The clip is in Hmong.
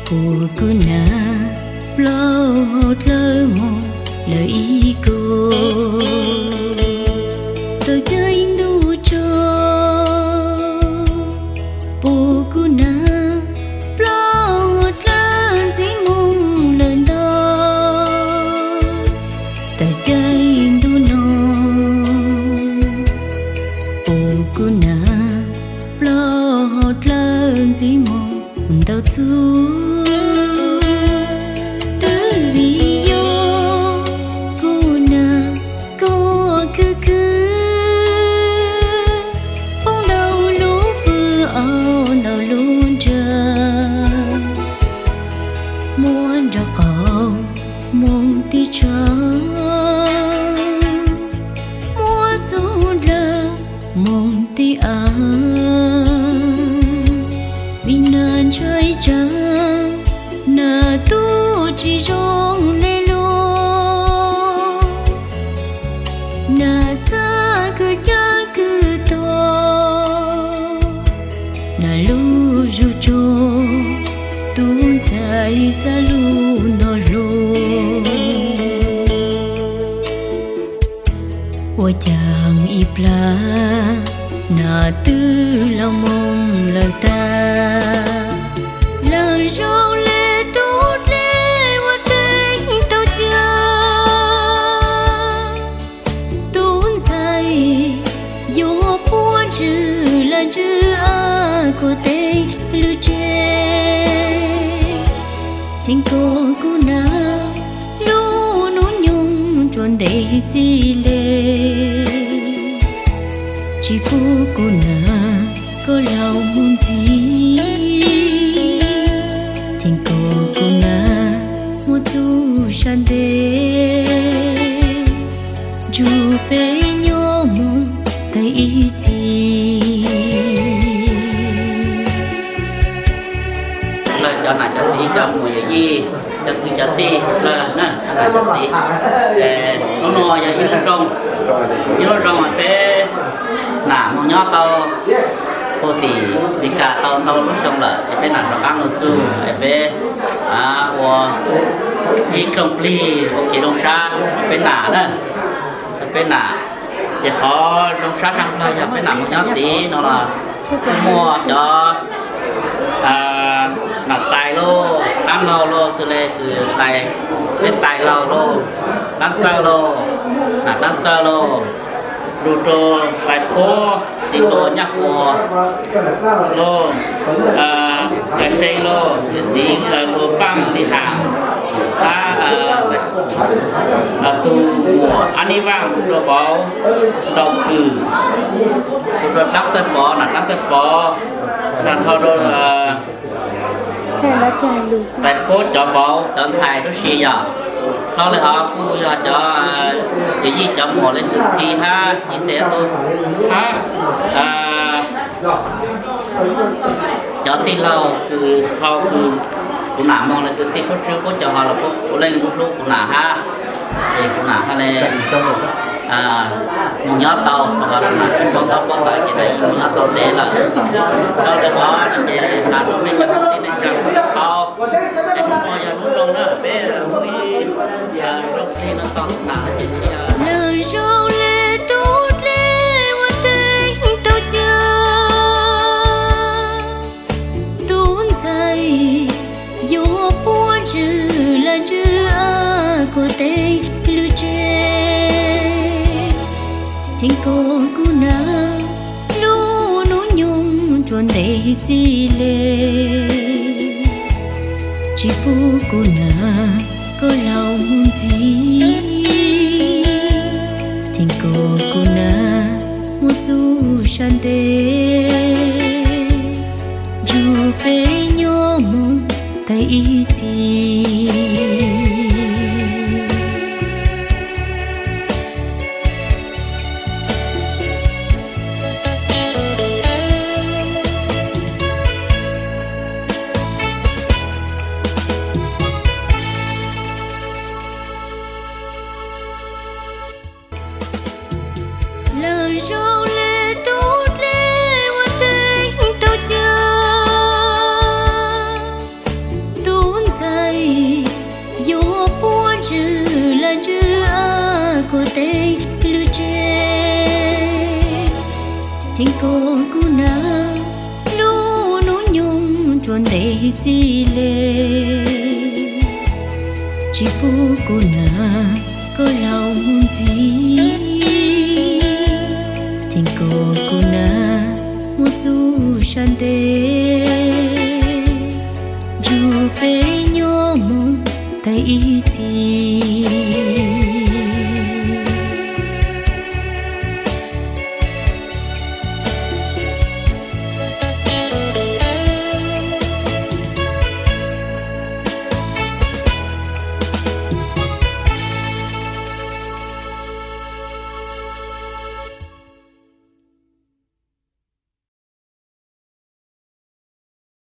Puas kuv nag plaub hau dlawb moog lawm ib kug, tawm caij ntuj tsaug. Puas kuv nag plaub hau dlawb ntxiv moog lawm ntau, tawm caij ntuj no. Puas kuv nag plaub hau dlawb ntxiv moog ntau txug, twb vim yog kuv nag koj khwv khwv, poob ntau lub fwj au ntau lub nra, muab nraub qaum moog tib tshav, muab xub dlawg moog tib av. Vim nag ntshai tsam nag tub tsis zoo le luag, nag txhaj khwv cab khwv tog, nag lub zug tsaug tub ntxhais xab lub ntog hluas. Ua caag ib plag nag twb laug moog lawm tag, lawm zoo le tub dlej ua teeb tau ca. Tub ntxhais yuav puab ntswg laj ntswg a kuas teeb lub tsev, ceeb kom kuv nag lub hnub nyoog rua ntev txij le, tsis pub kuv nag koj laug moog ntxiv, ceeb kom kuv nag muaj txuj sa ntev, nrug peb nyob moog tag ib txhis. Lawv cov nam cov txiv cov muam yawm yij cov kwv cov tij lawv na, cov nam cov txiv, hnub no yog ib lub zoo, ib lub zoo peb nam moog nyob tau puag tim Meskas tau ntau lub xyoo lawm, ces peb nam rov qaab lug txug es peb ua ib tsoom plig ua kev zoo sab peb nam na, peb nam. Ces qhov zoo sab tshaj plawg yog peb nam moog nyob tid no los kuj muaj cov nam tais lauj, qaab laug lauj, xws le kws tais, peb tais laug lauj, Taab Txawj lauj, nam Taab Txawj lauj, lug rua tais Phuab, txiv Tuam Nyaj Quas lauj, tais See lauj, yawm txiv Tuam Paaj Lis Has, hab tug muam Ab Nib Vaaj, lug rua Vauv, Ntaus Kws, lug rua Taab Txawj Pov, nam Taab Txawj Pov, tag nrho rua tais Phuab cov vauv cov ntxhais tub si yom. Dhau le hov kuj yog cov yawm yij cov muam le kws txhi hab ib xeem tub hab cov tij laug kws dhau kws kuv nam moog le kws tij Suab Tswb Phuab cov hov los puab ua leej hlub kuv nam hab, ces kuv nam hab le moog nyob tau, kuv nam tsi pom tau pob tawv ces moog nyob tau ntev lawm. Dhau le hov no ces has rua mej cov kwv tij neej tsaa tau, es hnub no yog hnub zoo na peb ua ib zoo txhij no tau kuv nam ces tsi yog lawm zoo le tub dlej ua teeb tau ca. Tub ntxhais yuav puab ntswg laj ntswg a kuas teeb lub tsev, ceeb kom kuv nam lub hnub nyoog rua ntev txij le, tsi pub kuv nam koj laug moog ntxiv, ceeb kom kuv nam muaj txuj sa ntev, nrug peb nyob moog tag ib txhis. Lawm zoo le tub dlej ua teeb tau ca. rua ntev txij le, tsis pub kuv nag koj laus mus ntxiv, tseem kom kuv nag mus txug sab ntev.